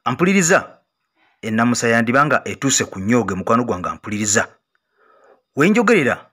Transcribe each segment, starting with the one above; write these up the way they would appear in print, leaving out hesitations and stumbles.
Ampuliriza ennamusa yandibanga etuuse ku nnyooge, mukwano gwange ampuliriza. Wenjogerera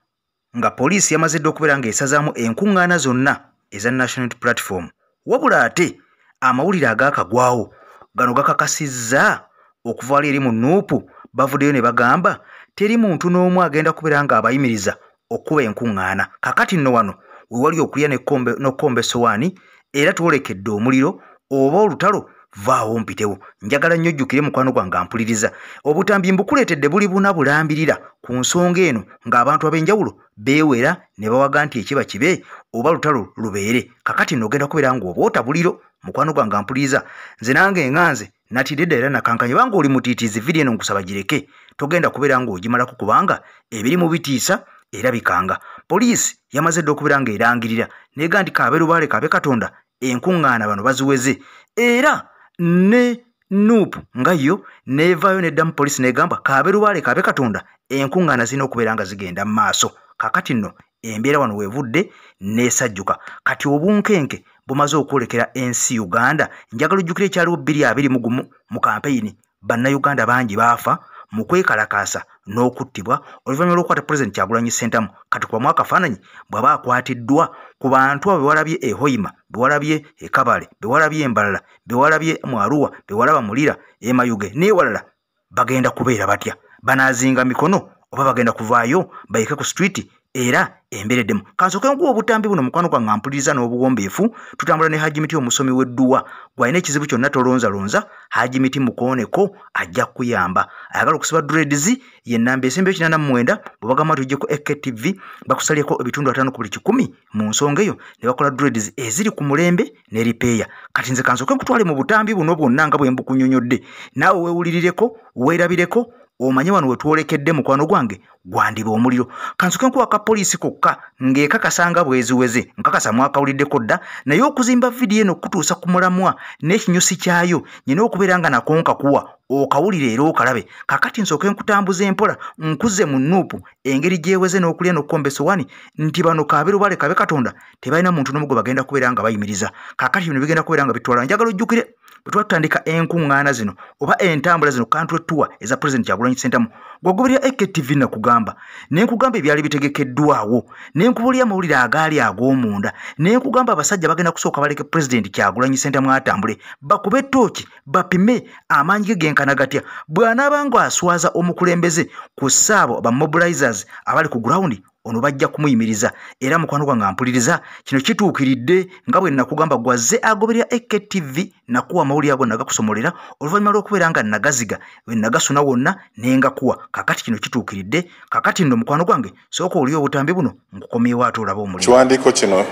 nga poliisi yamaze dda okubeera ng'esazaamu enkuŋŋaana zonna eza National Unity Platform, wabula ate amawulire agaakagwawo gano gakakasizza okuva wali eri mu NUP bavuddeyo ne bagamba teri muntu n'omu agenda kubeera ng'abayimiriza okuba enkuŋŋaana. Kakati nno wano we wali okulya n'okkomba essowaani, era twolekedde omuliro oba olutalo vaawo mpitewo. Njagala nnyo ojjukire mukwano gwange ampuliriza, obutambi mbukuleetedde buli buna bulambirira ku nsonga eno ng'abantu ab'enjawulo beewera ne bawaga nti ekiba kibe oba lutalo lubeere. Kakati nno ogenda kubeera ng'oba buliro mukwano gwange ampuliriza. Nze nange ŋŋanze natidde dda era nakankanye, banga oli mutiitiizi, vidiyo eno nkusaba gireke, togenda kubeera ng'ogimalako kubanga ebirimu bitiisa era bikanga. Poliisi yamaze dda okubeera ng'erangirira nega nti kaabe lubaale kaabe Katonda, enkuŋŋaana bano baziweze. Era ne NUP nga yo neevaayo neddamu poliisi negamba kaabe lubaale kaabe Katonda, enkuŋŋaana zirina okubeera nga zigenda mu maaso. Kakati nno embeera wano weevudde n'esajjuka. Kati obunkenke bumaze okwolekera ensi Uganda. Njagala ojjukire ekyaliwo 2021 mu kampeyini, bannayuganda bangi baafa mu kwekalakaasa n'okuttibwa oluvannyuma lw'okukwata Pulezidenti Kyagulanyi Ssentamu. Kati kubamu akafaananyi bw'aba akwatiddwa ku bantu abo bewalabye e Hoima, bewalabye e Kabale, bewalabye e Mbalala, bewalabye mu Arua, bewalaba mu Lira, e Mayuge n'ewalala, bagenda kubeera batya? Banaazinga mikono oba bagenda kuvaayo bayike ku street era embeera eddemu? Kansooke nkuwa obutambi buno mukwano gwange ampuliriza n'obuwombeefu. Tutambula ne Haji Miti omusomi w'edduwa. Gw'alina ekizibu kyonna tolonzalonza, Haji Miti mukooneko ajja kukuyamba. Ayagala okusiba dreads ye nnamba esembayo 89, bwe bagamba nti ojje ku AKTV bakusalyeko ebitundu 5 ku buli 100 mu nsonga eyo ne bakola dreads eziri ku mulembe ne ripeeya. Kati nze kansooke nkutwale mu butambi buno bwonna nga bwe mbukunyonnyodde, naawe weewulirireko weerabireko omanye wano wetwolekedde mukwano gwange gwandiba omuliro. Kansuke nkuwa ka poliisi kokka ng'ekakasa nga bweziweze, nkakasa mwakawuliddeko dda, naye okuzimba vidiyo eno okutuusa ku mulamwa n'ekinyusi kyayo nyina okubeera nga nako nkakuwa okawulire era okalabe. Kakati nsooke nkutambuza empola nkuze mu NUP engeri gyeweze n'okulya n'okkomba essowaani nti bano kaabe lubaale kaabe Katonda tebalina muntu n'omu gwe bagenda kubeera nga bayimiriza. Kakati bino bigenda kubeera nga bitwala. Njagala ojjukire bwe twatandika enkuŋŋaana zino oba entambula zino country tour eza Pulezidenti Kyagulanyi Ssentamu, gwagoberera AKTV nakugamba ne nkugamba ebyali bitegekeddwawo, ne nkubuulira amawulire agaali ag'omunda, ne nkugamba abasajja bagenda kusooka baleke Pulezidenti Kyagulanyi Ssentamu atambule, bakube ettooki bapime amaanyi ge genkana gatya, bw'anaaba ng'aswaza omukulembeze ku ssaabo ba mobilizers abali ku ground ono bajja kumuyimiriza. Era mukwano gwange ampuliriza, kino kituukiridde nga bwe nakugamba. Gwazze agoberera AKTV nakuwa amawulire ago nagakusomolera oluvannyuma lw'okubeera nga nagaziga bwe nagasuna wonna ne ngakuwa. Kakati kino kituukiridde. Kakati nno mukwano gwange sooka oli obutambi buno nkukomyewo ate olabe omuliro. Ekiwandiiko kino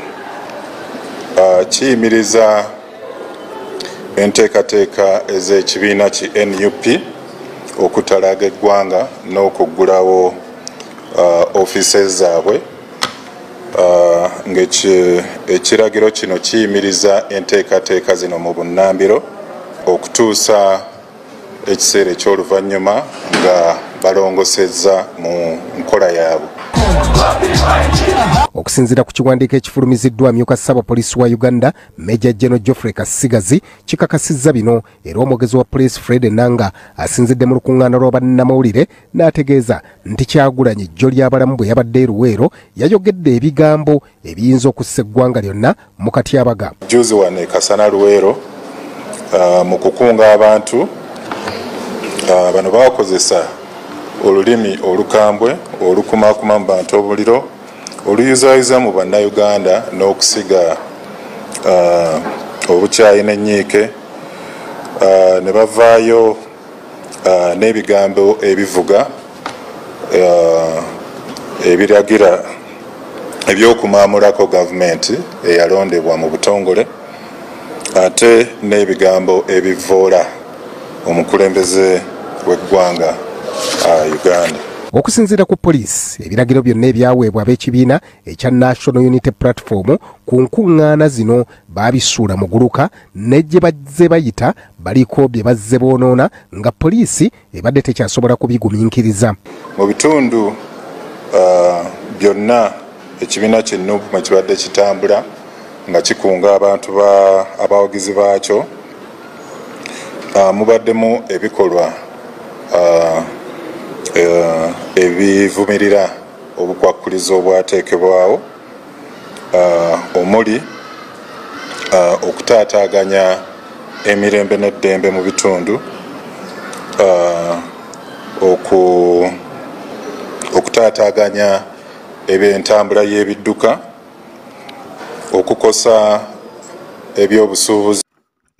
kiyimiriza enteekateeka ez'ekibiina ki NUP okutalaaga eggwanga n'okuggulawo ofiisi zaabwe, ng'ekiragiro kino kiyimiriza enteekateeka zino mu bunnambiro okutuusa ekiseera eky'oluvannyuma nga balongosezza mu nkola yaabwe. Okusinziira ku kiwandiiko ekifulumiziddwa amyuka ssaabapoliisi wa Uganda Major General Geoffrey Kasigazi kikakasizza bino. Era omwogezi wa poliisi Fred Enanga asinzidde mu lukuŋŋaana lwa bannamawulire n'ategeeza nti Kyagulanyi jjo ly'abalamu bwe yabadde e Luweero yayogedde ebigambo ebiyinza okussa eggwanga lyonna mu katyabaga. Juzi wano e Kasana Luweero, mu kukunga abantu, bano bakozesa olulimi olukambwe olukumakuma mu bantu omuliro oluyuzayuza mu bannayuganda n'okusiga obukyayi n'ennyiike, ne bavaayo n'ebigambo ebivuga ebiragira ebyokumaamulako gavumenti eyalondebwa mu butongole, ate n'ebigambo ebivoola omukulembeze w'eggwanga Uganda. Okusinziira ku poliisi, ebiragiro byonna ebyaweebwa ab'ekibiina ekya National Unity Platform ku nkuŋŋaana zino baabisuula muguluka, ne gye bazze bayita baliko bye bazze boonoona nga poliisi ebadde tekyasobola kubigumiikiriza. Mu bitundu byonna ekibiina ki NUP mwe kibadde kitambula nga kikunga abantu abawagizi baakyo, Mubaddemu ebikolwa ebivumirira obukwakulizo obwateekebwawo, omuli okutaataaganya emirembe n'eddembe mu bitundu, okutaataaganya ebyentambula y'ebidduka, okukosa ebyobusuubuzi.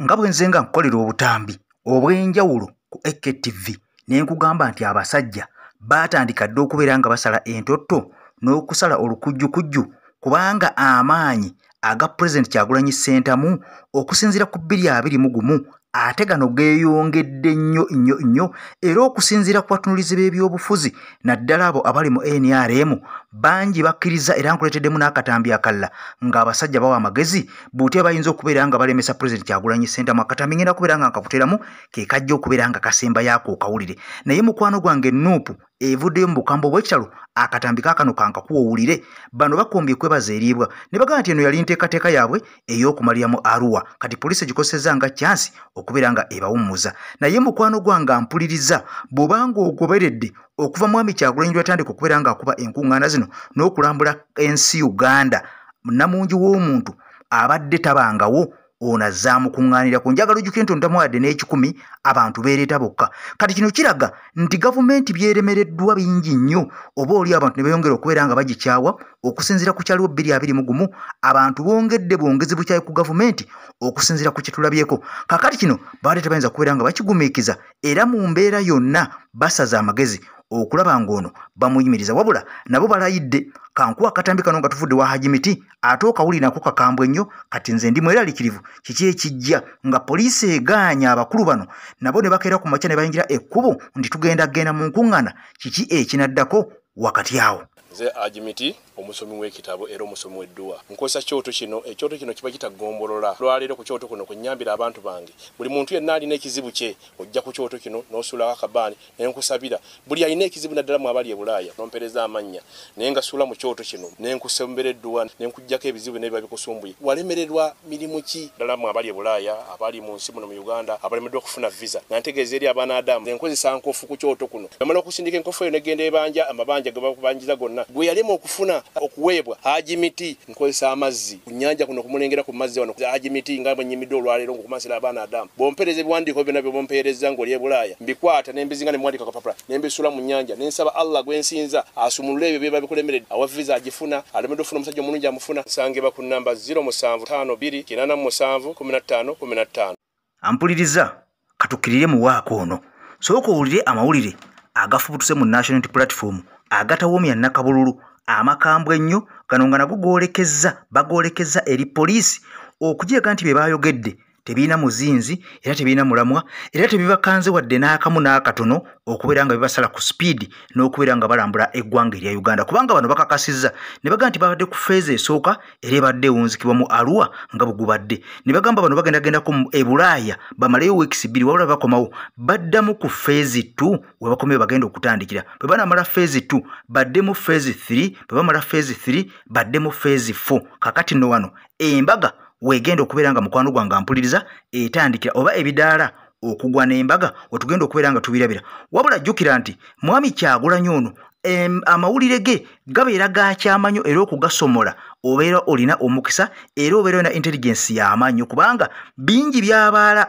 Nga bwe nze nga nkukolera obutambi obw'enjawulo ku AKTV ne nkugamba nti abasajja baatandika dda okubeera nga basala entotto n'okusala olukujjukujju, kubanga amaanyi aga Pulezidenti Kyagulanyi Ssentamu okusinziira ku 2021 ate gano geeyongedde nnyo nnyo nnyo, era okusinziira ku batunuulizi b'ebyobufuzi naddala abo abali mu NRM bangi bakkiriza, era nkuleeteddemu n'akatambi akalala ng'abasajja bawa amagezi butya bayinza okubeera nga balemesa Pulezidenti Kyagulanyi Ssentamu. Akatambi ngenda kubeera nga nkakuteeramu ke kajja okubeera nga kasembayo ako okawulire. Naye mukwano gwange Nuupu evuddeyo mu bukambwe obw'ekitalo, akatambi kaakano kankakuwa owulire. Bano bakombye kwebaza eriibwa ne bagamba nti eno yali nteekateeka yaabwe ey'okumalira mu Arua, kati poliisi egikozesezza nga kyansi okubeera nga ebawummuza. Naye mukwano gwange ampuliriza, bw'obanga ogoberedde okuva Mwami Kyagulanyi lw'atandika okubeera ng'akuba enkuŋŋaana zino n'okulambula ensi Uganda, nnamungi w'omuntu abadde tabangawo ono azzaamukuŋŋaanirako. Njagala ojjukire nti ontamuwadde n'ekikumi, abantu beereeta bokka. Kati kino kiraga nti gavumenti byeremereddwa bingi nnyo, oba oli abantu ne beeyongera okubeera nga bagikyawa. Okusinziira ku kyaliwo 2021 abantu bongedde bwongezi bukyayi ku gavumenti okusinziira ku kye tulabyeko. Kaakati kino babadde tebayinza kubeera nga bakigumiikiza, era mu mbeera yonna basaze amagezi okulaba ng'ono bamuyimiriza. Wabula nabo balayidde. Kankuwa akatambi kano nga tuvudde wa Haji Miti, ate okawulira nako kakambwe nnyo. Kati nze ndi mweraliikirivu kiki ekijja nga poliisi egaanya abakulu bano nabo ne bakeera ku makya ne bayingira ekkubo nti tugenda genda mu nkuŋŋaana. Kiki ekinaddako wakati awo? Nze Haji Miti, omusomi w'ekitabo era omusomi w'edduwa. Nkozesa kyoto kino, ekyoto kino kiba kitagombolola. Lwaleero ku kyoto kuno kwennyambira abantu bange. Buli muntu yenna alina ekizibu kye, ojja ku kyoto kino n'osuulako akabaani ne nkusabira. Buli alina ekizibu naddala mu abali e Bulaaya, n'ompeereza amannya, naye nga suula mu kyoto kino ne nkusembera edduwa ne nkuggyako ebizibu n'ebiba bikusumbuye. Walemererwa mirimu ki? Ddala mu abali e Bulaaya, abali mu nsi muno mu Uganda, abalemeddwa okufuna visa, nga ntegeeza eri abaana Adamu. Nkozesa nkofu ku kyoto kuno. Bamala okusindika enkofu eyo negenda ebanja, amabanja ge bakubanjiza gonna. Gwe yalema okufuna okuweebwa Haji Miti, nkozesa amazzi ku nnyanja kuno okumulengera ku mazzi wano. Haji Miti nga bwe nnyimiddwa olwaleero ng'okumansira abaana Adamu. Bw'ompeereza ebiwandiiko byonna by'ompeereza ng'oli e Bulaaya, mbikwata ne mbizinga ne mmuwandiika ku kapapula ne mbisuula mu nnyanja, ne nsaba Allah gwe nsinza asumulule ebyo biba bikulemeredde. Awa visa agifuna, alemeddwa okufuna omusajja omulungi amufuna. Nsangibwa ku nnamba 0752 87 15 15. Ampuliriza, katukkirire mu waako ono. Sooka owulire amawulire agafubutuse mu National Unity Platform agatawoomya nnakabululu amakambwe ennyo gano nga nago bagoolekeza eri poliisi okugiraga nti bye baayogedde tebirina muzinzi era tebirina mulamwa era tebibakanze wadde n'akamu n'akatono okubeera nga bibasala ku sipiidi n'okubeera nga balambula eggwanga erya Uganda, kubanga bano bakakasizza ne bagamba nti babadde ku feeza esooka era ebadde ewunzikibwa mu Arua nga bwe gubadde, ne bagamba bano bagendagendako e Bulaaya bamaleyo wiikisi 2, wabula bakomawo baddamu ku feezi 2 we bakomye bagenda okutandikira. Bwe banamala feezi 2 baddemu feezi 3, bwe bamala feezi 3 baddemu feezi 4. Kakati nno wano embaga wegenda okubeera nga mukwano gwange ampuliriza etandikira oba ebidaala okugwa n'embaga wetugenda okubeera nga tubirabira. Wabula jjukira nti Mwami Kyagulanyi ono amawulire ge gabeera ga kyamanyo, era okugasomola obeera olina omukisa era obeera olina intelligence y'amaanyi, kubanga bingi byabeera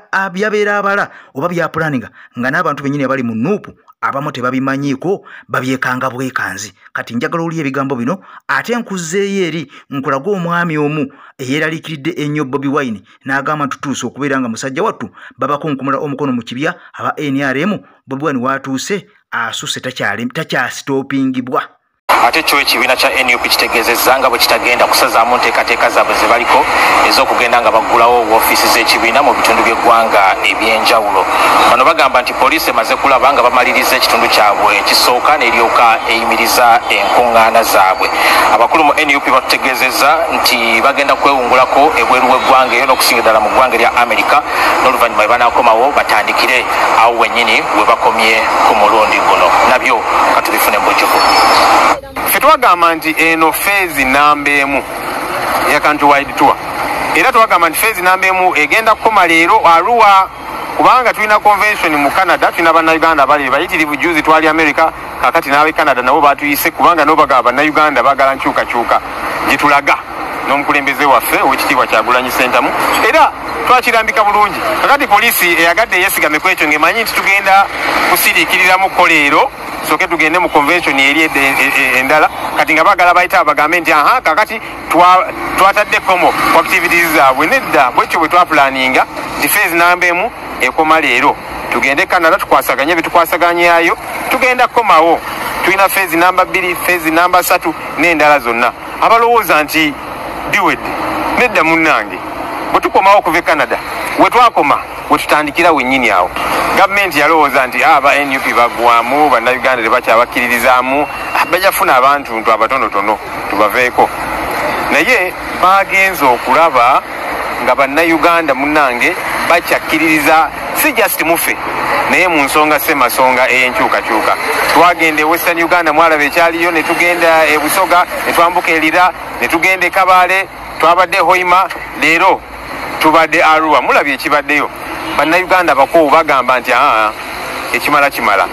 abala oba byapulaninga nga n'abantu bennyini abali mu Nuupu abamu tebabimanyiiko, babyekanga bwekanzi. Kati njagala oli ebigambo bino ate nkuzzeeyo eri nkulaga omwami omu eyeeraliikiridde ennyo Bobi Wine n'agamba nti tutuuse okubeera nga musajja wattu babakunkumula omukono mu kibya aba NRM. Bobi Wine waatuuse asuse takyasitoopingibwa. Ate kyo ekibiina kya NUP kitegeezezza nga bwe kitagenda kusazaamu nteekateeka zaabwe ze baliko ez'okugenda nga baggulawo woofiisi z'ekibiina mu bitundu by'eggwanga eby'enjawulo. Bano bagamba nti poliisi emaze kulaba nga bamaliriza ekitundu kyabwe ekisooka n'eryoka eyimiriza enkuŋŋaana zaabwe. Abakulu mu NUP batutegeezezza nti bagenda kwewungulako ebweru w'eggwanga eyo n'okusinga ddala mu ggwanga erya Amerika, n'oluvannyuma bwe banaakomawo batandikire awo wennyini we bakomye ku mulundi guno. Nabyo katubifune mu bujjuvu. Ffe twagamba nti eno feezi namba 1 eya country wide tour, era twagamba nti feezi namba 1 egenda kukoma leero Arua, Kubanga tulina convention mu Canada, tulina bannayuganda bali bayitirivu. Juzi twali America, kakati n'abe Canada nabo batuyise, kubanga nabo bagamba bannayuganda baagala nkyukakyuka gye tulaga n'omukulembeze waffe owekitiibwa Kyagulanyi Ssentamu, era twakirambika bulungi. Kakati poliisi eyagadde yeesigame ku ekyo ng'emanyi nti tugenda kusiriikiriramuko leero, soke tugende mu convention eri endala. Kati nga baagala bayita bagambe nti aha, kakati twatadde komo ku activities zaabwe. Nedda, bwekyo bwe twapulaninga nti phase namba 1 ekoma leero, tugende Canada tukwasaganye byetukwasaganyayo, tugenda kukomawo tulina phase namba 2, phase namba 3 n'endala zonna. Abalowooza nti biwedde, nedda munnange. Bwe tukomawo okuva e Canada, we twakoma we tutandikira wennyini awo. Gavumenti yalowooza nti aba NUP bagwamu, bannayuganda tebakyabakkiririzaamu, bajja funa abantu ntu abatonotono tubaveeko. Naye bagenze okulaba nga bannayuganda munnange bakyakkiririza, si just mufe, naye mu nsonga semasonga ey'enkyukakyuka. Twagenda e Western Uganda, mwalaba ekyaliyo, ne tugenda e Busoga, ne twambuka Erira, ne tugenda e Kabaale, twabadde Hoima, leero tubadde Arua. Mulabye ekibaddeyo. Bannayuganda bakoowu, bagamba nti aa, ekimala kimala.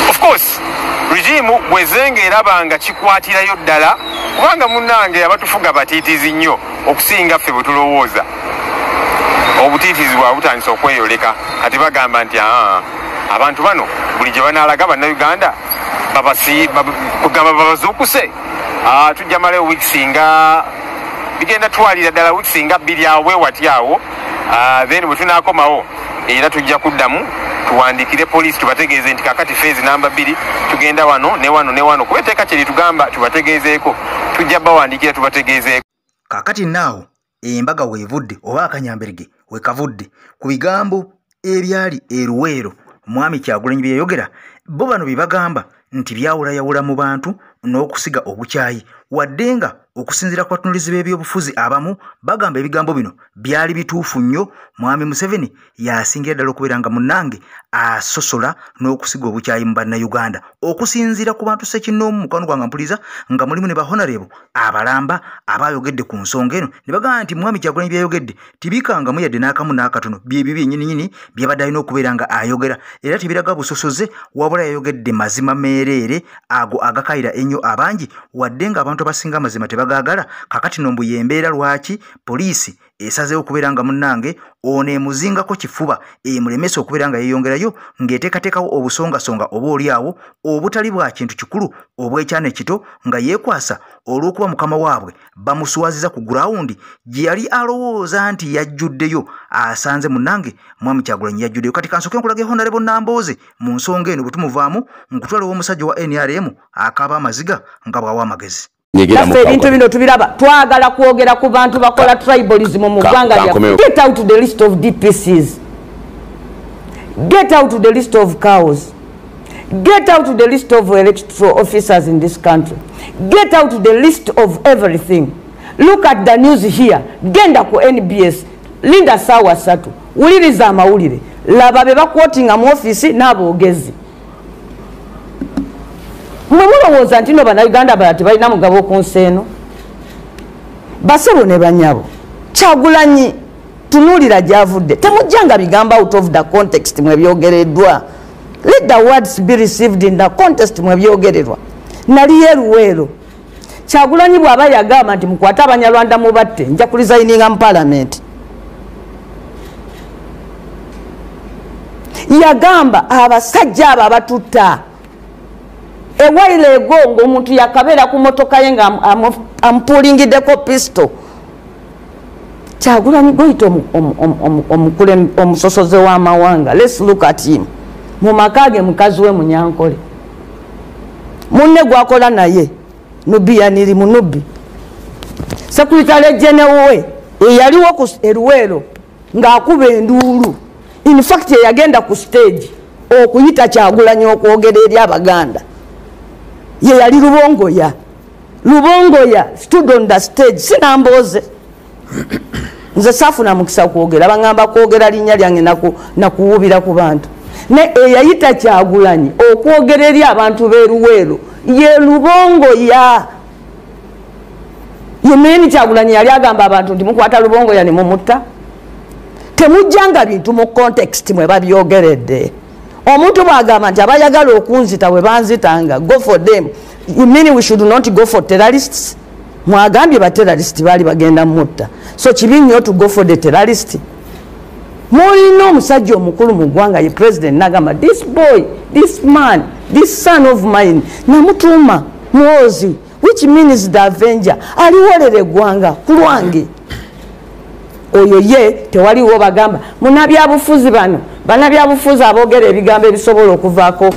Of course regime bwezenga eraba nga kikwatirayo ddala, kubanga munnange abatufuga batiitizi nnyo okusinga ffe bwe tulowooza. Obutiitizi bwabwe butandise okweyoleka. Kati bagamba nti aa, abantu bano buli gye banaalaga bannayuganda kugamba babazuukuse. Tujja malayo weeks nga bigenda twalira ddala weeks nga 2 awo bwe wati awo. Then bwe tunaakomawo era tujja kuddamu tuwandiikire poliisi tubategeeze nti kakati phase namba 2 tugenda wano ne wano ne wano, kuba etteeka kye litugamba tubategeezeeko. Tujja bawandiikira tubategeezeeko. Kaakati naawo embaga weevudde oba akanyamberege wekavudde ku bigambo ebyali eruweero mwami Kyagulanyi bye yayogera, bo bano bye bagamba nti byawulayawula mu bantu n'okusiga obukyayi, wadde nga okusinziira ku batunuulizi b'ebyobufuzi abamu bagamba ebigambo bino byali bituufu nnyo. Mwami Museveni yasingira ddala okubeera nga munnange asosola n'okusiga obukyayi mu bannayuganda, okusinziira ku bantu ssekinnoomu, mukwano gwange mpuliza, nga mulimu ne ba honorable abalamba abayogedde ku nsonga eno ne bagamba nti mwami Kyagulanyi byayogedde tibikangamu yadde n'akamu n'akatono, byebyo byennyininyini byabadde alina okubeera nga ayogera, era tebiraga busosoze, wabula yayogedde mazima meereere ago agakayira ennyo abangi, wadde nga abantu abasinga amazima tebagaagala. Kakati no mbu y'embeera lwaki poliisi esazeewo okubeera nga munnange ono emuzingako kifuba, emulemesa okubeera nga yeeyongerayo ng'eteekateekawo obusongasonga oba oli awo obutali bwa kintu kikulu obw'ekyana ekito, nga yeekwasa olw'okuba mukama waabwe bamuswaziza ku ground gye yali alowooza nti yajjuddeyo, asanze munnange mwami Kyagulanyi yajjuddeyo. Kati kansooke nkulage Honorable Nambooze mu nsonga eno. Bwe tumuvaamu nkutwalewo omusajja wa NRM akaaba amaziga nga bw'awa amagezi. Naffe ebintu bino tubiraba. Twagala kwogera ku bantu bakola tribalism mu ggwanga lyaffe. Get out the list of DPCs, get out the list of CAOs, get out the list of electoral officers in this country, get out the list of everything. Look at the news here. Genda ku NBS, linda saawa 3, wuliriza amawulire, laba be bakwotinga mu ofiisi n'aboogezi. Mwe mulowooza nti no bannayuganda abalala tebalina mugabo ku nsi eno? Basebo ne banyabo, Kyagulanyi tunuulira gyavudde. Temujjanga bigambo out of the context mwe byogereddwa. Let the words be received in the context mwe byogererwa. Naliyo eruweero. Kyagulanyi bw'aba yagamba nti mukwate Abanyarwanda mubatte, nja kuresigninga mu palamenti. Yagamba abasajja abo abatutta ewaire ego, ng'omuntu yakabeera ku motoka ye nga amupulingiddeko pistol. Kyagulanyi goyita omusosoze w'amawanga. Let's look at him mu maka ge, mukazi we Munyankole, munne gwakola naye Nubianiri Munubi, secretary general we eyaliwo ku eruweero ng'akuba enduulu. In fact, eyagenda ku stage okuyita Kyagulanyi okwogera eri Abaganda ye yali Lubongoya. Lubongoya stood on the stage. Sinambooze, nze saafuna mukisa kwogera, baŋŋamba kwogera linnya lyange nakuwubira ku bantu. Ne eyayita Kyagulanyi okwogera eri abantu b'eruweero ye Lubongoya. Yemeni Kyagulanyi yali agamba abantu nti mukwata Lubongoya ne mumutta. Temujjanga bintu mu context mwe babyogeredde. Omuntu bw'agamba nti abayagala okunzita we banzitanga, go for them. You mean we should not go for terrorists? Mwagambye ba terrorist baali bagenda mutta. So kibi nnyo to go for the terrorist. Mulina omusajja omukulu mu ggwanga ye president n'agamba this boy, this man, this son of mine, namutuuma Muhoozi, which means the avenger, aliwolera eggwanga ku lwange. Oyo ye tewaliwo bagamba munnabyabufuzi bano, bannabyabufuzi aboogera ebigambo ebisobola okuvaako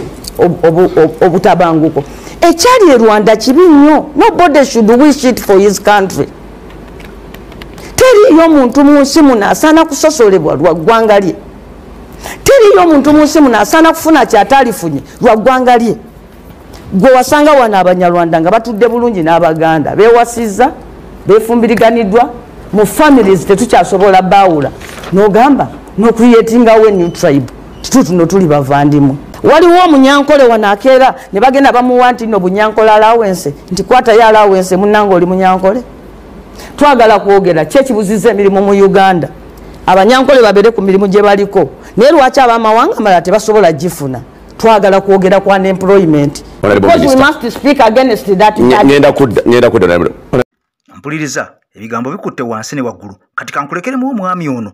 obutabanguko. Ekyali e Rwanda kibi nnyo. Nobody should wish it for his country. Teriyo muntu mu nsi muno asaana kusosolebwa lwa ggwanga lye. Teriyo muntu mu nsi muno asaana kufuna kyatalifunye lwa ggwanga lye. Gwe wasanga wano Abanyarwanda nga batudde bulungi n'Abaganda, beewasizza, beefumbiriganiddwa, mu families tetukyasobola baawula. N'ogamba n'ocreatingawo a new tribe. Tutuno tuli bavandimwe. Waliwo omunyankole wano akeera ne bagenda bamuwa nti nno bunyankole allowance, nti kwatayo allowance munnange oli munyankole. Twagala kwogera ki ekibuziza emirimu mu Uganda. Abanyankole babeere ku mirimu gye baliko, naye lwaki abamawanga amalala tebasobola gifuna? Twagala kwogera ku unemployment. Because we must speak against that. Ngenda kudda. Mpuliriza ebigambo bikutte wansi ne waggulu. Kati kankulekeremu omwami ono.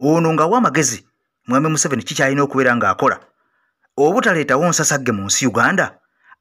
Ono nga wa amagezi mwami Museveni kikyalina okubeera ng'akola. Obutaleetawo nsasagge mu nsi Uganda,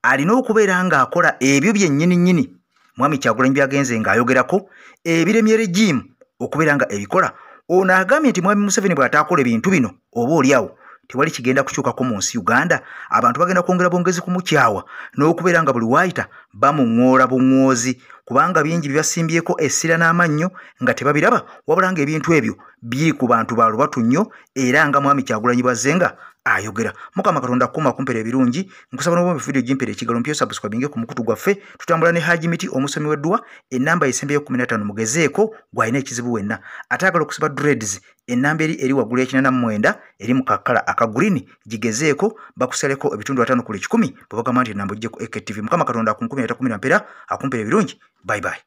alina okubeera ng'akola ebyo byennyini nnyini mwami Kyagulanyi byagenze ng'ayogerako ebiremye regime okubeera nga ebikola. Ono agambye nti mwami Museveni bw'ataakola ebintu bino oba oliawo tewali kigenda kukyukako mu nsi Uganda. Abantu bagenda kwongera bwongezi kumukyawa n'okubeera nga buli waayita bamuŋŋoola buŋŋoozi, kubanga bingi byebasimbyeko essira n'amannyo nga tebabiraba, wabula ng'ebintu ebyo biri ku bantu ba lubatu nnyo, era nga mwami Kyagulanyi bw'azzenga ayogera. Mukama Katonda akuuma akumpera ebirungi. Nkusaba n'obumpi video gimpera ekigalo mpyo subscribinge ku mukutu gwaffe. Tutambula ne Haji Miti omusomi w'edduwa, ennamba esembeyo 15 mugezeeko gw'alina ekizibu wenna. Ate agala okusiba dreads, ennamba eri waggulu ya 89 eri mu kakala aka green, gigezeeko bakusaleko ebitundu 5 ku 100 bwe bagamba nti ennamba ojje ku AKTV. Mukama Katonda akunkumira atakumira mpera akumpera ebirungi. Bye bye.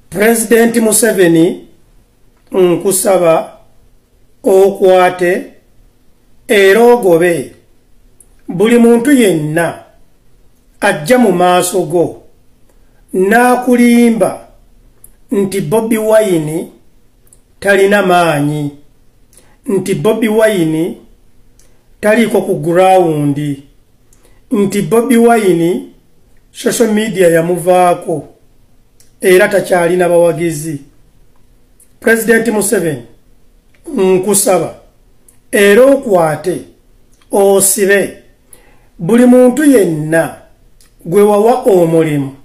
President Museveni nkusaba okwate era ogobe buli muntu yenna ajja mu maaso go n'akulimba nti Bobi Wine talina maanyi, nti Bobi Wine taliiko ku ground, nti Bobi Wine social media yamuvaako era takyalina bawagizi. President Museveni nkusaba era okwate osibe buli muntu yenna gwe wawa omulimu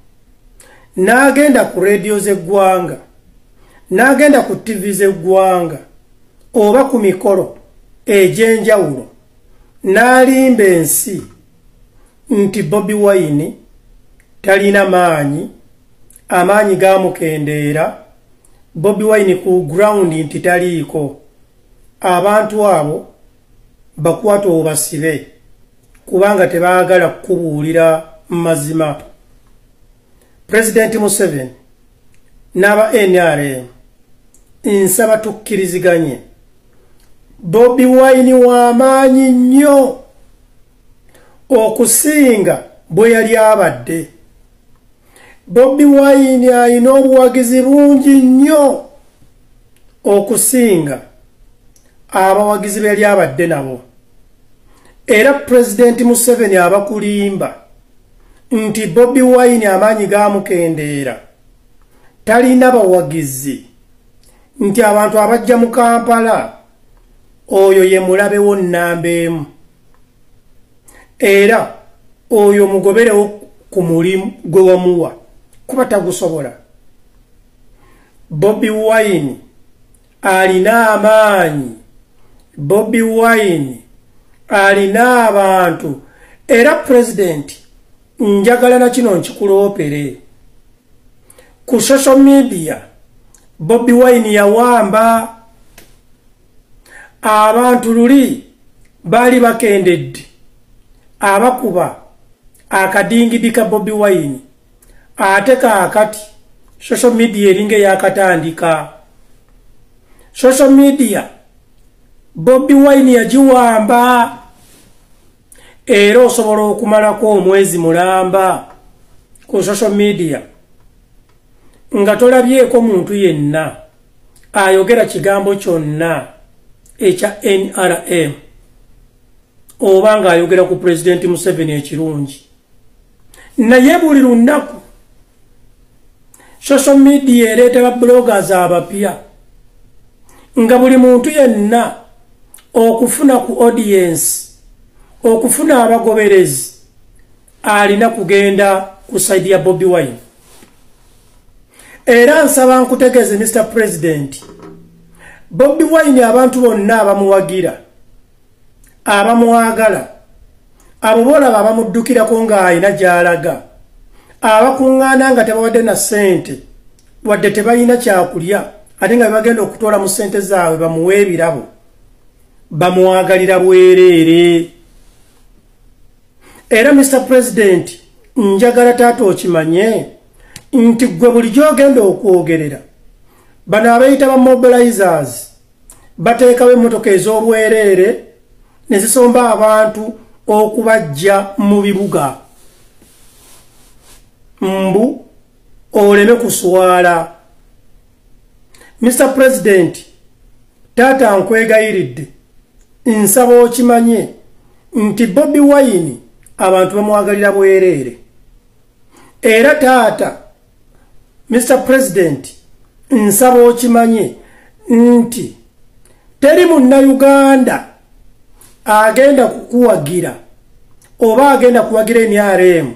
n'agenda ku rediyo z'eggwanga, n'agenda ku TV z'eggwanga oba ku mikolo egy'enjawulo n'alimba ensi nti Bobi Wine talina maanyi, amaanyi gamukendeera, Bobi Wine ku ground nti taliiko. Abantu abo bakwate obasibe kubanga tebaagala kukubuulira mazima. President Museveni n'aba NRM nsaba tukkiriziganye, Bobi Wine w'amaanyi nnyo okusinga bwe yali abadde. Bobi Wine alina obuwagizi bungi nnyo okusinga abawagizi be yali abadde nabo. Era President Museveni abakulimba nti Bobi Wine amaanyi gamukendeera, talina bawagizi, nti abantu abajja mu Kampala oyo ye mulabewo nnamba emu, era oyo mugoberewo ku mulimu gwe wamuwa kuba tagusobola. Bobi Wine alina amaanyi, Bobi Wine alina abantu. Era President njagala na kino nkikuloopere ku social media, Bobi Wine yawamba abantu luli baali bakendedde abakuba akadingidi ka Bobi Wine, ate kaakati social media eringa eyakatandika. Social media Bobi Wine yagiwamba, era osobola okumalako omwezi mulamba ku social media nga tolabyeko muntu yenna ayogera kigambo kyonna ekya NRM oba ng'ayogera ku Pulezidenti Museveni ekirungi. Naye buli lunaku social media ereeta ba bloggers abapya, nga buli muntu yenna okufuna ku audience, okufuna abagoberezi, alina kugenda ku side ya Bobi Wine. Era nsaba nkutegeeze Mr. President, Bobi Wine abantu bonna abamuwagira, abamwagala, abo boolaba abamuddukirako ng'alina gy'alaga, abakuŋŋaana nga tebawadde na ssente, wadde tebalina kyakulya, ate nga bagenda okutoola mu ssente zaabwe bamuwe ebirabo, bamwagalira bwereere. Era Mr. President, njagala taata okimanye nti ggwe bulijjo ogenda okwogerera, bano abayita ba mobilizers bateekawo emmotoka ez'obwereere ne zisomba abantu okubajja mu bibuga, mbu oleme kuswala. Mr. President, taata nkwegayiridde, nsaba okimanye nti Bobi Wine abantu bamwagalira bwereere. Era taata Mr. President, nsaba okimanye nti teri munnayuganda agenda kukuwagira oba agenda kuwagira NRM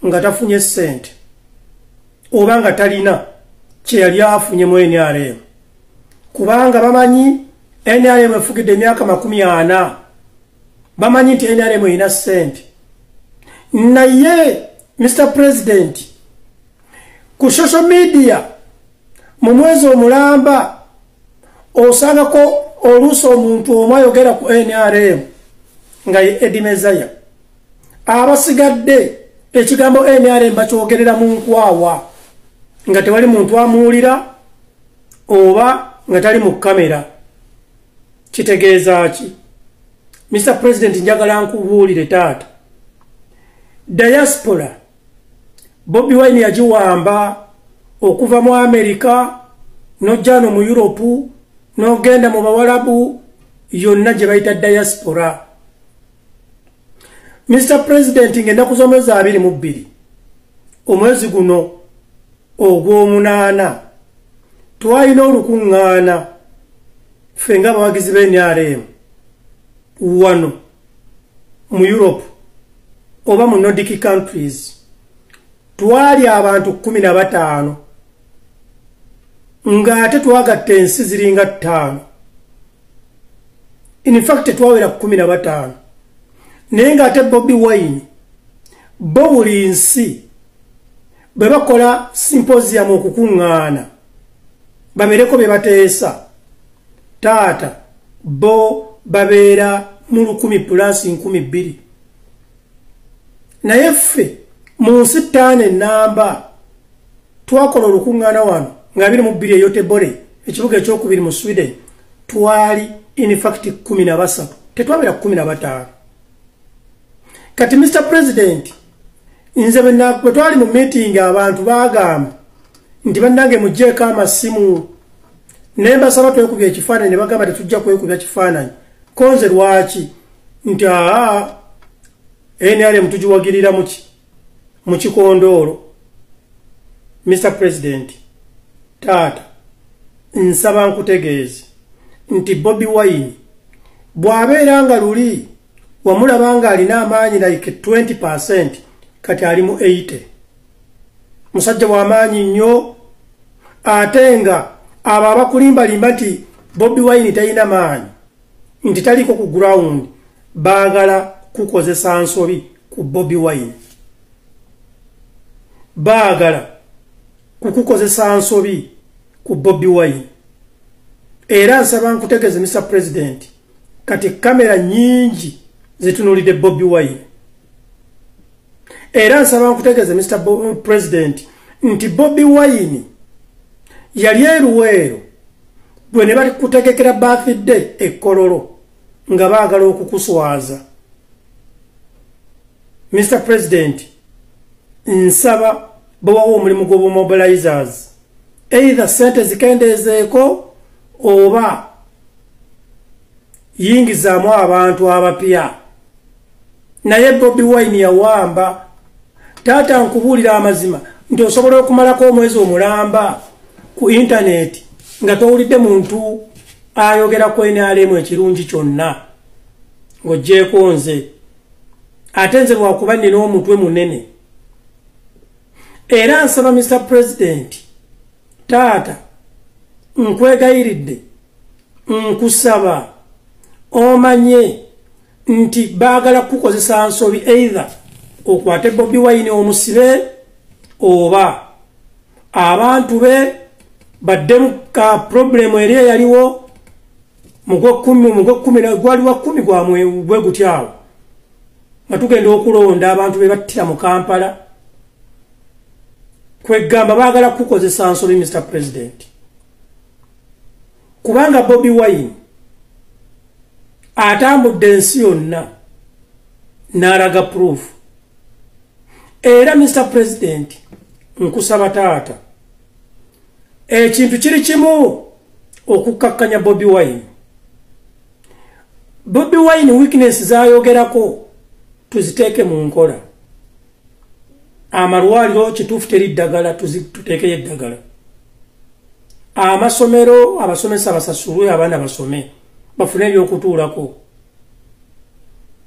nga tafunye ssente oba nga talina kye yali afunye mu NRM, kubanga bamanyi NRM efugidde emyaka 40, bamanyi nti NRM erina ssente. Naye Mr. President, ku social media mu mwezi omulamba osangako oluusi omuntu omu ayogera ku NRM nga ye Eddie Mezaya, abasigadde ekigambo NRM bakyogerera mu nkwawa nga tewali muntu amuwulira oba nga tali mu kamera. Kitegeeza ki? Mr. President, njagala nkubuulire taata, diaspora Bobi Wine yagiwamba okuva mu Amerika n'ojja no mu Europe n'ogenda mu Bawalabu, yonna gye bayita diaspora. Mr. President, ng'ennaku z'omwezi 22 omwezi guno ogw'omunaana twalina olukuŋŋaana ffe ng'abawagizi ba NRM wano mu Europe oba mu Nordic countries. Twali abantu 15 ng'ate twagatta ensi ziringa 5. In fact twawera 15, naye ng'ate Bobi Wine bo buli nsi bwe bakola symposium okukuŋŋaana babeereko bye bateesa, taata bo babeera mu 1000 plus 2000. Naye ffe mu nsi 5 ennamba twakola olukuŋŋaana wano nga 22 e Göteborg, ekibuga ekyokubiri mu Sweden, twali in fact 13, tetwabeera 15. Kati Mr. President, nze bwe twali mu meeting abantu baagamba nti bannange muggyeko amasimu, naye mbasaba twekubya ekifaananyi, ne bagamba tetujja kwekubya kifaananyi. Konze lwaki? Nti aa, NRM tugiwagirira muki? Mu kikondoolo. Mr. President, taata nsaba nkutegeeze nti Bobi Wine bw'abeera nga luli wamulaba nga alina amaanyi like 20%, kati ali mu 80. Musajja w'amaanyi nnyo, ate nga abo abakulimbalimba nti Bobi Wine talina maanyi, nti taliko ku ground, baagala kukozesa nsobi ku Bobi Wine, baagala kukukozesa nsobi ku Bobi Wine. Era nsaba nkutegeeze Mr. President, kati kamera nyingi zitunuulidde Bobi Wine. Era nsaba nkutegeeze Mr. President nti Bobi Wine yali e Luweero Gwe ne bali kutegekera birthday ekkololo nga baagala okukuswaza. Mr President, nsaba bawawo omulimu gw'obumobilizers, either sente zikendeezeeko oba yingizaamu abantu abapya. Naye Bobi Wine yawamba. Taata, nkubuulira amazima nti osobola okumalako omwezi omulamba ku intaneti nga towulidde muntu ayogera ku NRM ekirungi kyonna ng'oggyeeko nze. Ate nze lwakuba nnina omutwe munene. Era nsaba Mr President, taata, nkwegayiridde, nkusaba omanye nti baagala kukozesa nsobi, either okwate Bobi Wine omusibe oba abantu be baddemu ka problemu eri eyaliwo mugwekumi, gwali wa 10 gwamwe gwe gutyawo nga tugenda okulonda, abantu be battira mu Kampala. Kwegamba baagala kukozesa nsobi, Mr President, kubanga Bobi Wine atambudde ensi yonna n'alaga proof. Era Mr President, nkusaba taata, ekintu kiri kimu: okukkakkanya Bobi Wine. Bobi Wine weakness zayogerako tuziteeke mu nkola. Amalwaliro, kituufu teri ddagala, tuteekeyo eddagala. Amasomero, abasomesa basasulwe, abaana basome bafune ebyokutuulako.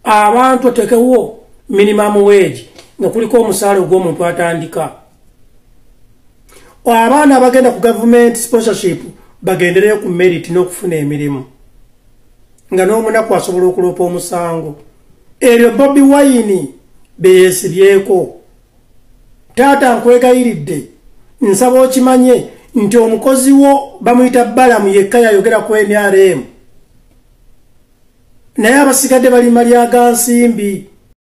Abantu oteekewo minimum wage nga kuliko omusaala ogw'omuntu atandika. Abaana abagenda ku government sponsorship bagendereyo ku merit n'okufuna emirimu, nga n'omunaku asobola okuloopa omusango. Ebyo Bobi Wine beyeesibyeko. Taata, nkwegayiridde, nsaba okimanye nti omukozi wo bamuyita Balamu yekka yayogera ku NRM, naye abasigadde balima lyaga nsimbi.